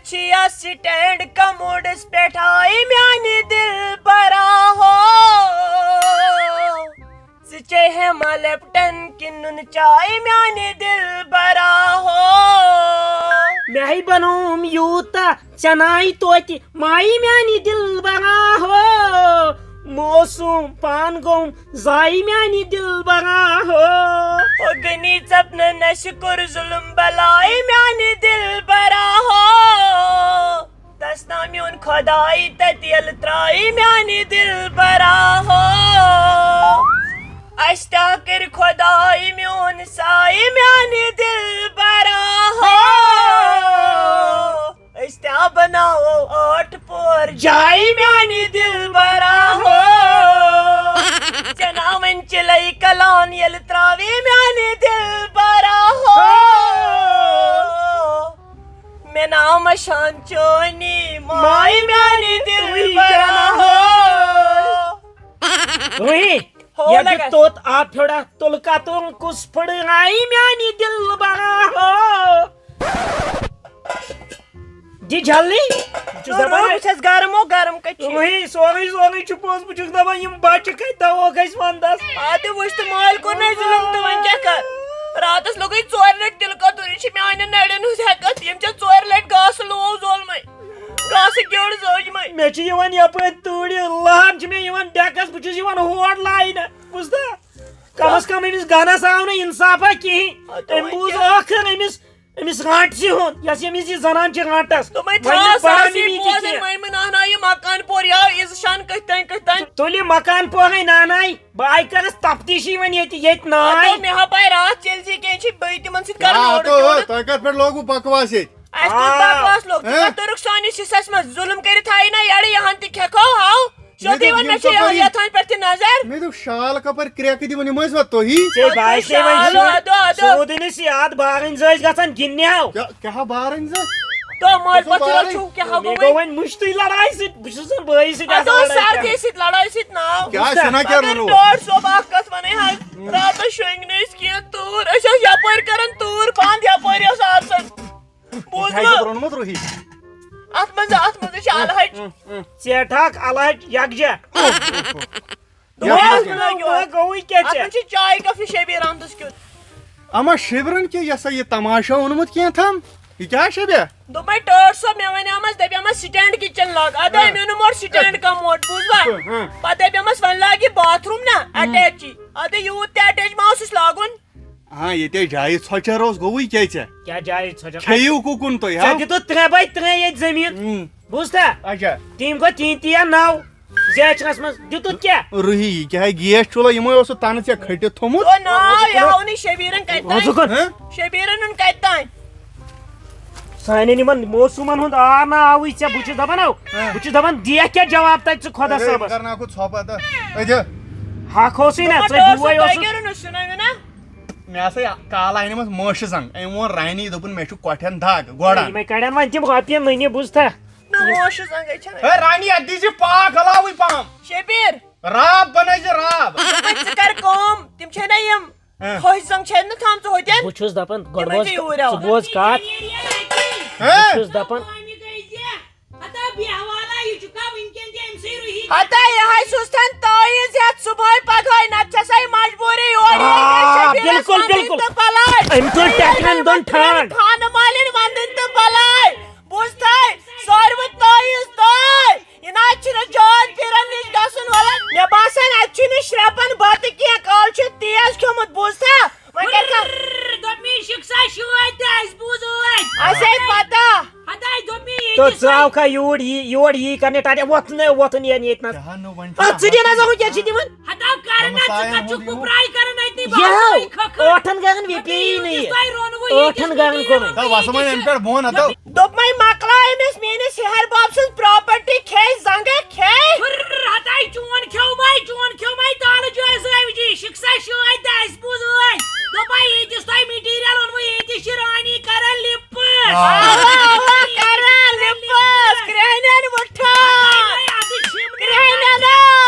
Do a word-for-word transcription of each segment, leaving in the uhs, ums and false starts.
چھیا stand commodes پٮ۪ٹھ آیہِ میانہِ دِلبرا ہو۔ ژٕ چے ہیما لیپٹن کِنہٕ نُنہٕ چاے میانہِ دِلبرا ہو۔ مےٚ ہے بنووُم یوٗتاہ ژےٚ ناے توتہِ مایہِ میانہِ دِلبرا ہو۔ موسوٗم پان گوٚوُم زایہِ میانہِ دِلبرا ہو۔ ہو غنی ژپنہٕ نشہِ کوٚر ظُلم بلایہِ میانہِ دِلبرا ہو۔ تس نا میون خداے تتہِ ییٚلہِ ترٛایہِ میانہِ دِلبرا ہو۔ اَسہِ تہِ ہا کٔرۍ خداے میون سایہِ میانہِ دِلبرا ہو۔ أسۍ تہِ ہا بناوو ٲٹھ پور جایہِ میانہِ دِلبرا ہو۔ ژےٚ ناوَن چِلَے کلان ییٚلہِ ترٛاوِ میانہِ دِلبرا ہو۔ مےٚ ناو مشان چٲنی ماے میانہِ دِلبرا ہو۔ وہی، ہو یہِ لگس۔ توٚت آ پھیوڑا تُل کتُن کُس پھڑ آیہِ میانہِ دِلبرا ہو۔ دی جلدی۔ بہٕ چھُس دپان، بہٕ چھَس گرم، او گرم کتہِ چھِ؟ وہی، سورُے، سورُے چھُ پوٚز۔ بہٕ چھُس دپان، یِم بچہِ کتہِ دَوہوکھ أسۍ ونٛدس؟ آ، تہِ وٕچھ تہٕ مٲلۍ کوٚر نہٕ اَسہِ ظُلم تہٕ وۄنۍ کیٛاہ کر؟ راتس لوٚگُے ژورِ لٹہِ تِلہٕ کتُر، یہِ چھِ میانٮ۪ن نرٮ۪ن ہٕنٛز ہٮ۪کتھ، یِم چھِ ژورِ لٹہِ گاسہٕ لوو زولمَے، گاسہٕ کیوٚڑ زٲجمَے۔ مےٚ چھِ یِوان یپٲرۍ تۭرِ لہر چھِ مےٚ یِوان ڈٮ۪کس، بہٕ چھُس یِوان ہور لاینہٕ، بوٗزتھا؟ کم از کم أمِس گنس آو نہٕ انصافا کِہیٖنۍ۔ آ، تہٕ أمۍ وۄنۍ بوٗز کیٛاہ؟ ٲخٕر أمِس أمِس رانٛٹسٕے ہُنٛد، یۄس أمِس یہِ زنان چھِ رانٛٹس۔ دوٚپمَے وۄنۍ تھاو نہٕ سا بڑان سی أمۍ یہِ تہِ بوزٕنۍ، کینٛہہ۔ وۄنۍ مہٕ ناوناو یہِ مکان پور یا عزت شان کٔتھۍ تانۍ کٔتھۍ تانۍ۔ تُلہِ مکان پورے ناناے، بہٕ آیہِ کَرَس تفتیٖشی وۄنۍ ییٚتہِ، ییٚتہِ ناے۔ اَدٕ مےٚ ہا پَے راتھ چیٚلہِ زِ کینٛہہ چھِ بیٚیہِ تِمَن سۭتۍ کَران آ، اورٕ تو، یورٕ۔ تۄہہِ کَتھ پٮ۪ٹھ لوگوُ بکواس ییٚتہِ؟ اَسہِ کوٚر آ۔ بکواس لوٚگ، ژٕ ہہ؟ ما توٚرُکھ سٲنِس حصس منٛز ظُلم کٔرِتھ ہاے نہ یَڑٕ یَہَن تہِ کھٮ۪کھو ہاو۔ مےٚ سیوٚدُے دوٚپ، وَن، یِم مےٚ چھِ یَتھ کَپٲرۍ یَتھ ہَنہِ پٮ۪ٹھ تہِ نظر۔ مےٚ دوٚپ، شال کَپٲرۍ کرٛٮ۪کہٕ دِوان، یِم ٲسۍ وۄنۍ تُہی؟ ژےٚ باسے وۄنۍ شال، سیوٚد، اَدٕ، اَدٕ۔ سیوٚد أنِس یاد، بارٕنۍ زٕ ٲسۍ گژھان گِنٛدنہِ ہاو۔ کیٛاہ، کیٛاہ ہاو بارٕنۍ زٕ؟ تو مٲلۍ ژٕ پوٚتُس بارٕنۍ؟ چھُو کیٛاہ ہاو مےٚ گوٚو گوٚمُت؟ وۄنۍ مُشتٕے لڑایہِ سۭتۍ، بہٕ چھُس نہٕ بٲیِس سۭتۍ اَدٕ آسان اوس لڑٲے سردی کَران۔ سۭتۍ لڑٲے سۭتۍ ناو۔ کیٛاہ وٕچھ سا، چھُنہ کیٛاہ اگر رونو؟ ڈاڈ صٲب اَکھ کَتھ وَنَے حظ، راتَس شۄنٛگۍ نہٕ أسۍ کینٛہہ تۭر، أسۍ ٲسۍ یَپٲرۍ کَران تۭر بنٛد، یَپٲرۍ ٲس آسان۔ بوٗزوٕ؟ تۄہہِ چھُ روٚنمُت روٗہی؟ اَتھ منٛز، اَتھ منٛز چھِ الحج۔ ژیٹھ اکھ الحج یکجا۔ دوٚپمَے یَتھ اَتھ منٛز منٛز کیٛاہ؟ گوٚوُے کیٛاہ اَتھ ژےٚ؟ منٛز چھِ چاے کپ یہِ شبیٖر احمدَس کیُتھ۔ اما شبرن کیٛاہ یہِ ہسا یہِ تماشہ اوٚنمُت کینٛہہ تام؟ یہِ کیٛاہ شبیہ؟ دوٚپمَے ٹٲٹھ صٲب، مےٚ وَنیٛامَس، دَپیٛامَس سٹینڈ کِچن لاگ۔ اَدٕ ہاں۔ أمۍ اوٚن مور سٹینڈ کموڈ، بوٗزوا؟ ہاں، ہاں۔ پَتہٕ دَپیٛامَس وۄنۍ لاگ یہِ باتھ روٗم نا اٹیچی۔ اَدٕ یوٗت تہِ اٹیچ ما اوسُس لاگُن؟ ہاں، ییٚتہِ جایہِ ژھۄچر اوس، گوٚوُے کیٛاہ ژےٚ؟ کیٛاہ جایہِ ژھۄچر؟ کھیٚیِو کُکُن تُہۍ، ژےٚ ہاو؟ دِتُتھ ترٛےٚ باے ترٛےٚ ییٚتہِ زٔمیٖن۔ اۭں۔ بوٗزتھا؟ اچھا۔ تِم گوٚو تین تیا نو۔ زیچھرس منٛز دِتُتھ کیٛاہ؟ روٗہی، یہِ کیٛاہ ہے گیس چوٗلہٕ؟ یِمَے اوسُتھ تَنہٕ ژےٚ کھٔٹِتھ تھوٚمُت۔ او نا، یہِ ہاو نہٕ شبیٖرن کَتہِ مان ژٕ تام۔ کُن۔ ہہ؟ شبیٖرن ہُنٛد کَتہِ تام؟ سانٮ۪ن یِمن موسوٗمن ہُنٛد آر نہ آوٕے ژےٚ، بہٕ چھُس دَپان، او، ہہ۔ بہٕ چھُس دَپان، دِیَکھ کیٛاہ جواب تَتہِ ژٕ خۄدا ہے، صٲبَس؟ کرناوکھ ژھۄپہٕ تہٕ أتھِ۔ حق اوسُے نہ، دوٚپمَے ژٕ ٹٲٹھ بوے صٲب، تۄہہِ اوسُکھ۔ کیٛاہ روٚنوٕ سیُن ویُن، ہہ؟ مےٚ ہسا کالہٕ اَنہِ منٛز مٲشہِ زنٛگ، أمۍ ووٚن رانی، دوٚپُن، مےٚ چھُ کۄٹھٮ۪ن دگ، گۄڈَن۔ یِمَے کَڑٮ۪ن وۄنۍ تِم رۄپیہِ نُنہِ، بوٗزتھا؟ نہ، مٲشہِ زنٛگے چھَنہٕ۔ ہے رانی، اَتھ دیٖزِ پاکھ علاوٕے پہم۔ شبیٖر۔ راب بنٲیزِ راب۔ دوٚپمَے ژٕ کر کٲم، تِم چھے نہ یِم ہہ۔ کھٔج زنٛگ چھے نہ تھامژٕ ہوٚتٮ۪ن؟ بہٕ چھُس دَپان، گۄڈٕ تِمَے بوز، چھِ یوٗرۍ ژٕ آوان۔ بوز کَتھ۔ ہہ؟ بہٕ چھُس دَپان۔ ہتا بیہوالا، یہِ چھُکھا وٕنکٮ۪ن تہِ أمۍ سٕے رُہی؟ ہتا یہِ ہے چھُس تھن تٲیٖز ہٮ۪تھ صُبحٲے پگہٲے، نتہٕ چھسے مجبوٗری یورٕ ییٚتہِ آ، شبیٖرس بِلکُل، وَنٕنۍ بِلکُل۔ تہٕ بَلاے۔ أمۍ تُل ٹٮ۪کرٮ۪ن دۄن ٹھانٛڈ۔ خانہٕ مالِنۍ وَنٕنۍ تہٕ بَلاے۔ بوٗزتھٕے، ساروٕے تٲیٖز تٲے۔ یہِ نہ حظ چھُنہٕ جان پیٖرن نِش گژھُن وَلہٕ۔ مےٚ باسان، اَتہِ چھُنہٕ شرٛپان بَتہٕ کینٛہہ، کالہٕ چھُ تیز کھیوٚمُت، بوٗزتھا؟ وۄنۍ کَرِ کانٛہہ۔ دوٚپمی، شِکسا شٲدۍ تہِ اَسہِ بوٗز ٲدۍ۔ اَسہِ ہے پَتہ۔ ہتاے دوٚپمی، ییٚتہِ تو ژٕ آوکھا یور یی، یور یی کرنہِ ٹاٹے، وۄتھ نہٕ، وۄتھُن یی نہٕ ییٚتہِ نَس۔ کیٛاہ نہٕ وۄنۍ چھُ اَتھ ژٕ دِ نظر، وۄنۍ کیٛاہ چھِ دِوان؟ ہتاو کرن نہ، ژٕ ہمساین کَتھ چھُکھ ہُنٛد یِمو۔ کُپراے کران اَتہِ یہِ ہاو، بَتہٕ کھٔکھٕر۔ ٲٹھن گرن ویٚپے یی نہٕ یہِ۔ تۄہہِ روٚنوٕ ییٚتہِ ٲٹھن گرن سِٹیٖل کوٚرُے۔ وَلہٕ تَو وَسہٕ وۄنۍ ییٚتہِ اَمہِ پٮ۪ٹھ بۄن، ہتاو۔ دوٚپمَے مۄکلاو أمِس میٛٲنِس ہِہر باب سٕنٛز پراپرٹی کھے زنٛگہٕ کھے۔ ہُر، ہتاے چون کھیوٚو مَے، چون کھیوٚو مَے تالہٕ جوے زٲوجی، شِکسا شٲدۍ تہٕ اَسہِ بوٗز ٲدۍ۔ دوٚپمَے ییٖتِس تۄہہِ مٹیٖریل اوٚنوٕ، ییٖتِس چھِ رانی کران لِپٕس۔ آ۔ آ، آ، کران لِپٕس، کرٛہنٮ۪ن وٕٹھان۔ ہتاے وَے اَدٕ چھِم نہٕ کرٛہنٮ۪ن۔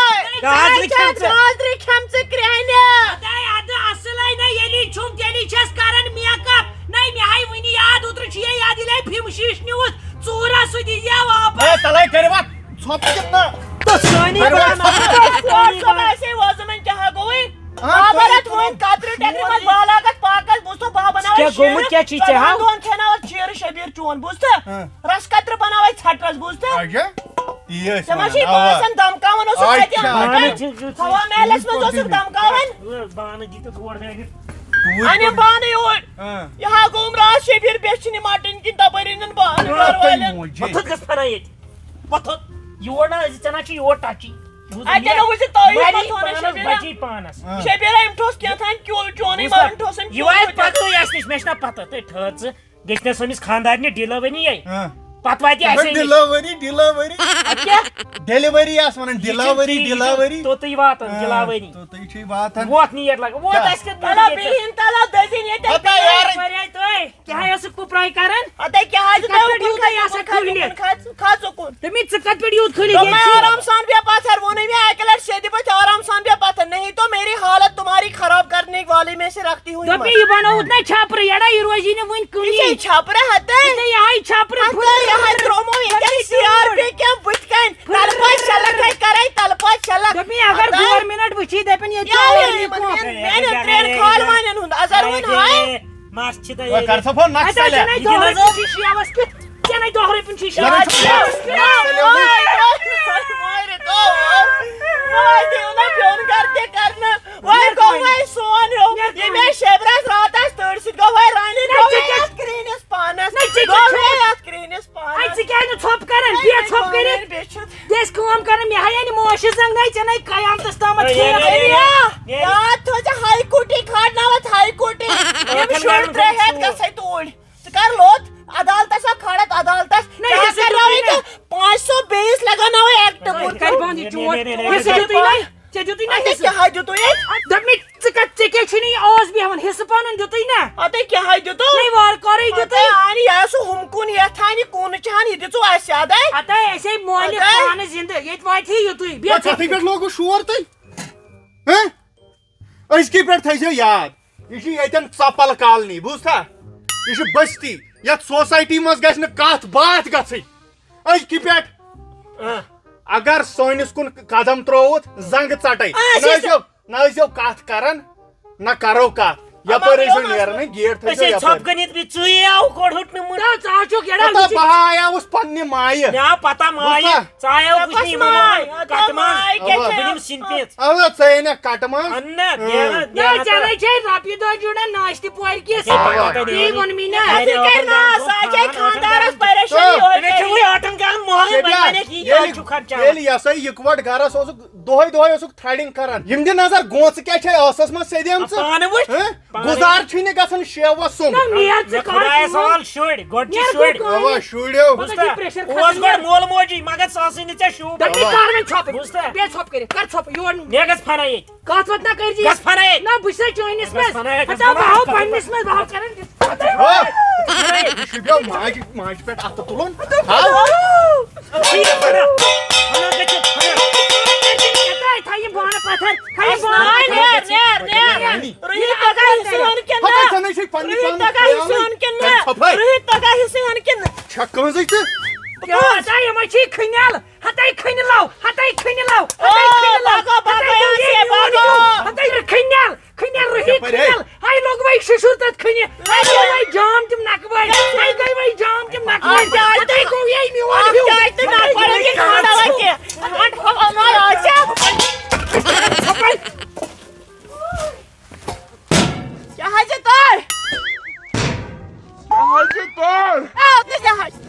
گازرِ کھٮ۪مژٕ۔ گازرِ کھٮ۪مژٕ کرٛہنہِ۔ ہتاے اَدٕ اَصٕل ہے نہ، ییٚلی چھُم تیٚلی چھَس کران میک اپ۔ نَے مےٚ ہاے وٕنہِ یاد، اوترٕ چھُ یہِ یاد، ییٚلہِ ہے فِم شیٖش نیوٗتھ۔ ژوٗر یہِ یہِ واپس۔ اے، تَلَے کٔرِو اَتھ ژھۄپہٕ کِتھ نہ؟ تہٕ سٲنی کٔرِو اَتھ بانہٕ۔ ژھۄپہٕ۔ سون سۄ باسے وۄزُم وۄنۍ کیٛاہ گوٚوٕے؟ ہاں، بابا سٲنی رَتھ وۄنۍ ژھۄپہٕ۔ کترِ ٹٮ۪کرِ منٛز بالاغت پاکس بوٗزتھو بابا بناوان کیٛاہ گوٚمُت، شیٖرٕ، کیٛاہ چھُے ژےٚ ژۄدہن ہا؟ دۄہن کھٮ۪ناوَتھ شیٖرٕ شبیٖر چون بوٗزتھٕ؟ ہاں۔ رس کترِ بناوے ژھٹرس بوٗزتھٕ؟ اچھا، یی ٲسۍ ژےٚ ما وَنان، چھُے اَوا۔ باسان دمکاوان اوسُکھ اچھا۔ اَتہِ؟ بانہٕ چھِ، چھِ، چھِ، ہوا محلس منٛز اوسُکھ دمکاوان؟ بانہٕ دِتھ تور گٔے۔ توٗرۍ اَنہِ کوٚت؟ بانہٕ یور۔ ہاں۔ یہِ ہا گوٚوُم راتھ شبیٖر، بیٚیہِ چھِنہٕ یہِ مٹن کِنۍ تپٲرۍ أنِن بانہٕ ہاں، گرٕ تۄہہِ والٮ۪ن۔ موجی۔ بہٕ تھوٚد گژھٕ پھنان ییٚتہِ۔ بہٕ تھوٚد۔ یور نہ أزِ ژےٚ نہ چھُے یور ٹچی۔ بوٗزُم اَتہِ یہِ؟ نہ وٕچھِ تۄہہِ مارِ پانس پانس بجی۔ بچی پانس۔ ہاں۔ شبیٖر أمۍ ٹھوس کیٛاہ تام کیُل چونُے بوٗزتھا؟ مَرُن ٹھوس أمۍ یہِ کیُل واتہِ وٕچھِتھ۔ پتہٕ تۄہہِ اَسہِ نِش، مےٚ چھِنہ پتہ، تُہۍ ٹھٔہر ژٕ۔ گٔژھۍ نہ سٲنِس خانٛدارنہِ ڈِلؤری یے۔ ہاں۔ پتہٕ واتہِ اَسہِ نِش۔ Delivery, delivery. اَدٕ کیٛاہ؟ ڈیلیوری آسہٕ وَنان، یہِ چھِ ڈِلؤری، ٹھیٖک، یہِ چھِ ڈِلؤری۔ توٚتُے واتان، ہاں، ڈِلؤری۔ توٚتُے چھُے واتان۔ ووت نیر لگان، ووت کیٛاہ؟ اَسہِ کیٛاہ تَلہ دوٗر ییٚتہِ؟ بِہِن، تَلہ دٔزِنۍ ییٚتٮ۪ن۔ ہَتا یارٕ۔ واریاہ تۄہہِ۔ کیٛاہ ٲسٕکھ پُپراے کران؟ ہَتا کیٛاہ حظ ژٕ کَتھ پٮ۪ٹھ یوٗتاہ یہِ آسان کھُلہِ؟ کھژ، کھژ اُکُن۔ دوٚپمَے، ژٕ کَتھ پٮ۪ٹھ یوٗت کھُلہِ؟ دوٚپمَے، ییٚتہِ چھِ آرام سان بیٚہہ پَتھر، ووٚنُے مےٚ اَکہِ لَٹہِ سیٚدِ پٲٹھۍ، آرام سان بیٚہہ پَتھر، نہیں تو میری حالت تمہاری خراب کرنے والی میں سے رکھتی ہوں۔ دوٚپمَے، یہِ بَنووُتھ نہ چھاپرٕ، یَڑا، یہِ روزی نہٕ وُنہِ کُنی۔ یہِ چھے چھاپرٕ ہَتَے۔ یہِ چھے یِہوٚے چھاپرٕ ہَتَے، پھُٹمُت۔ یِہوٚے ترٛوومُے ییٚتٮ۪ن سی آر پی کیمپ بٕتھِ کَنۍ۔ تَلہٕ پَتہٕ شےٚ لَکھ ہے کَرَے، تَلہٕ پَتہٕ شےٚ لَکھ۔ دوٚپمَے، اگر ہَتَے۔ گورمِنٹ وٕچھی، دَپن، ییٚتہِ یہِ چھُ آو یہِ آوُر یِمَن، یِمَن۔ میٛانٮ۪ن ترٛٮ۪ن کھالوانٮ۪ن ہُنٛد اَزَر وۄنۍ ہاے۔ مَس چھِ تۄہہِ وۄنۍ ییٚتہِ۔ کر سا فون، نقشہٕ اَتہِ سالیا۔ چھَنَے دَہ رۄپیہِ شیشہٕ یَوَس کیُتھ، چھَنَے دَہ رۄپیہِ شیشہٕ یَوَس کیُتھ۔ نقشہٕ سالیا۔ وۄنۍ، وۄنۍ، وۄنۍ، وۄنۍ دیٖو نہ پیوٚن گَر تہِ کَرنہٕ۔ وۄنۍ گوٚو وۄنۍ سون ہیوٗ۔ ییٚمہِ آیہِ شیبراز راتَس تٔڑۍ سۭتۍ گوٚو وۄنۍ رَنٕنۍ، نہ، گوٚو ژےٚ وۄنۍ کیٛاہ؟ اَتھ کرٛہنِس پانَس، نہ، ژےٚ کیٛاہ گوٚو چھُ؟ وۄنۍ اَتھ کرٛہنِس پانَس۔ اَدٕ ژٕ کیٛازِ نہٕ ژھۄپہٕ کَران؟ بیٚہہ ژھۄپہٕ کٔرِتھ۔ بیٚیہِ چھُ دِس کٲم کران، مےٚ ہا یعنی موشہِ زنٛگ نَے، ژےٚ نَے قیامتس تامَتھ ہے، کھیٚیَکھ۔ ہے، ہے، ہے۔ یاد تھٲوزِ ہاے کوٹی کھالناوَتھ ہاے کوٹی۔ یِم ٲٹھن شُرۍ گرن ترٛےٚ ہُنٛد ہٮ۪تھ ژوٗر۔ گژھَے توٗرۍ۔ ژٕ کر لوٚت؟ عدالتس ہا کھالَتھ عدالتس۔ نہ، ژےٚ ہا حصہٕ کرناوَے دیُتُے نہ۔ تہٕ پانٛژھ ساس بیٚیِس لگاوناوَے ایکٹ بہٕ۔ کَتہِ بنٛد یہِ چوٹ؟ نہ، نہ، نہ، حصہٕ نہ۔ دیُتُے نہ۔ ژےٚ دیُتُے نہ اَدٕ حصہٕ۔ کیٛاہ ہا دیُتُے اَتہِ؟ دوٚپمَے، ژٕ کَتھ، ژےٚ کیٛاہ چھُے نہٕ یہِ اوس بیٚہوان؟ حصہٕ پَنُن دیُتُے نہ؟ اَدٕ کیٛاہ ہا دیُتُے؟ نَے وارٕ کارٕے دیُتُے۔ اَدٕ آ، یہِ آسہٕ ہُم کُن یَتھ ہا، یہِ کُن چھِ ہَن، یہِ دِژوٗ اَسہِ اَدَے۔ اَدَے، اَسے مٲلِک اَدَے۔ پانہٕ زِندٕ، ییٚتہِ واتہِ ہے یُتُے۔ بیٚیہِ نہ، ژےٚ تھٕے پٮ۪ٹھ لوگُو شور تۄہہِ۔ ہہ؟ أزکی پٮ۪ٹھ تھٲیزیو یاد، یہِ چھِ ییٚتٮ۪ن ژۄپَل کالنی، بوٗزتھا؟ یہِ چھِ بستی، یَتھ سوسایٹی منٛز گژھِ نہٕ کَتھ باتھ گژھٕنۍ۔ أزکی پٮ۪ٹھ آ۔ اگر سٲنِس کُن قدم ترٛووُتھ، زنٛگہٕ ژَٹَے۔ آ، نہ أسۍ ٲسۍزیو، نہ ٲسۍزیو کَتھ کَران، نہ کَرو کَتھ۔ یَپٲرۍ اَما ٲسۍزیو یِمو نیران، گیٹ أسۍ تھٲیزیو ٲسۍ یَپٲرۍ۔ ژھۄپہٕ گٔنِتھ بیٚیہِ ژٕے آو گۄڈٕ ہُٹنہٕ مُنڈ۔ نہ، ژٕ ہا چھُکھ یَڑا ہتا وٕچھِتھ۔ بہٕ ہا آیاوُس پنٛنہِ مایہِ۔ مےٚ آو پَتہ مایہِ، بوٗزتھا؟ ژٕ آیاوُکھ ژےٚ وٕچھنہِ کۄس یِمو ماے؟ مایہِ۔ اَدٕ کَٹہٕ ماز۔ ماے کیٛاہ اَوا۔ چھےٚ؟ بہٕ نِمہٕ سِنۍ پیٖنٛژ۔ اَوا، ژٕ ہے نہ کَٹہٕ ماز۔ اَن نہ، اۭں۔ نیران، نہ، نیران ژےٚ تہٕ نَے چھے رۄپیہِ دۄہ جُڑان ناش تہِ پورِ کِس۔ ہے، پَتہٕ بیٚیہِ ووٚن مےٚ نہ۔ اَسہِ کَرِ ناو، سُہ ہا چھے خانٛدارَس پریشٲنی۔ اۭں۔ أمِس چھُ وٕنہِ ٲٹھَن گرَن مۄہلہٕ، وۄنۍ ییٚلہِ، وَنٮ۪کھ یہِ کیٛازِ ییٚلہِ، چھُکھ خرچاوان؟ ییٚلہِ یہِ ہسا یِکوَٹ گرَس اوسُکھ، دۄہَے دۄہَے اوسُکھ تھرٛڈِنٛگ کران۔ یِم دِ نظر، گونٛژٕ کیٛاہ چھے ٲسَس منٛز سیٚدیمژٕ؟ پانہٕ وٕچھ۔ ہہ؟ پانَے۔ گُزار چھُے نہٕ گژھان شیوَس سُم۔ نہ، نیر ژٕ مےٚ کر خۄدایَس کٲم۔ حوال شُرۍ، گۄڈٕ چھِ نیر شُرۍ۔ گوٚو کٲم۔ اَوا، شُرۍ۔ بوٗزتھا؟ پَتہٕ چھُے pressure اوس کھسان۔ گۄڈٕ مول موجی، مگر سُہ آسٕے نہٕ ژےٚ شوٗب۔ دَپ مےٚ اَوا۔ کر وۄنۍ ژھۄپہٕ۔ بوٗزتھا؟ بیٚیہِ ژھۄپہٕ کٔرِتھ، کر ژھۄپہٕ، یور نہٕ۔ مےٚ گژھِ فنا ییٚتہِ۔ کَتھ وَتھ نہ کٔرۍ زِ۔ گژھ فنا ییٚتہِ۔ نہ، بہٕ چھُسے چٲنِس گژھ منٛز۔ فنا ییٚتہِ، گژھ ہتا فنا بہٕ ہاو ییٚتہِ۔ پنٛنِس منٛز، بہٕ ہاو کران۔ ہو، یہِ چھُ بیٚو ماجہِ، ماجہِ پٮ۪ٹھ اَتھٕ تُلُن۔ ہاو۔ فنا، فنا گٔژھِتھ، فنا۔ تھاو یہِ بانہٕ پَتھر، تھاو یہِ بانہٕ پَتھر۔ نیر، نیر، نیر۔ رُہی تَگان حِصہٕ ہن کِنہٕ نہ؟ ہتا ژےٚ نَے چھُے پننہِ رُہی پانُک تَگان خیال حِصہٕ نہٕ۔ ہن کِنہٕ نہ؟ کر ژھۄپَے۔ رُہی تَگان حِصہٕ ہن کِنہٕ نہ؟ چھَکھ کٲنٛسٕے ژٕ؟ کیٛاہ ہتا یِمَے چھی کھٔنٮ۪ل؟ ہَتَے کھٔنہِ لَو، ہَتَے کھٔنہِ لَو، ہَتَے او، کھٔنہِ لَو، بَگو، ہَتَے بَگو، گوٚو یے یاسے، میون بَگو۔ ہیوٗ، ہَتَے کھٔنٮ۪ل، کھٔنٮ۪ل رُہی یَپٲرۍ، ہے۔ کھٔنٮ۪ل۔ ہَے لوٚگ وَے شِشُر تَتھ کھٔنہِ، ہَے گوٚو وَے جام تِم نَکھٕ وَے، ہَے گٔے وَے جام تِم نَکھٕ وَے، اَتھ جایہِ ہَتَے گوٚو یے میون اَتھ ہیوٗ، جایہِ تہِ ہَتَے نَکھٕ وَے گوٚو وَے کینٛہہ جام۔ کھَنٛڈا وَے کینٛہہ۔ اَتھ کھۄتہٕ اَنو اَز ژےٚ۔ کیٛاہ حظ چھِ تۄہہِ؟ کیٛاہ حظ چھِ تۄہہِ؟ آ، تُہۍ کیٛاہ حظ؟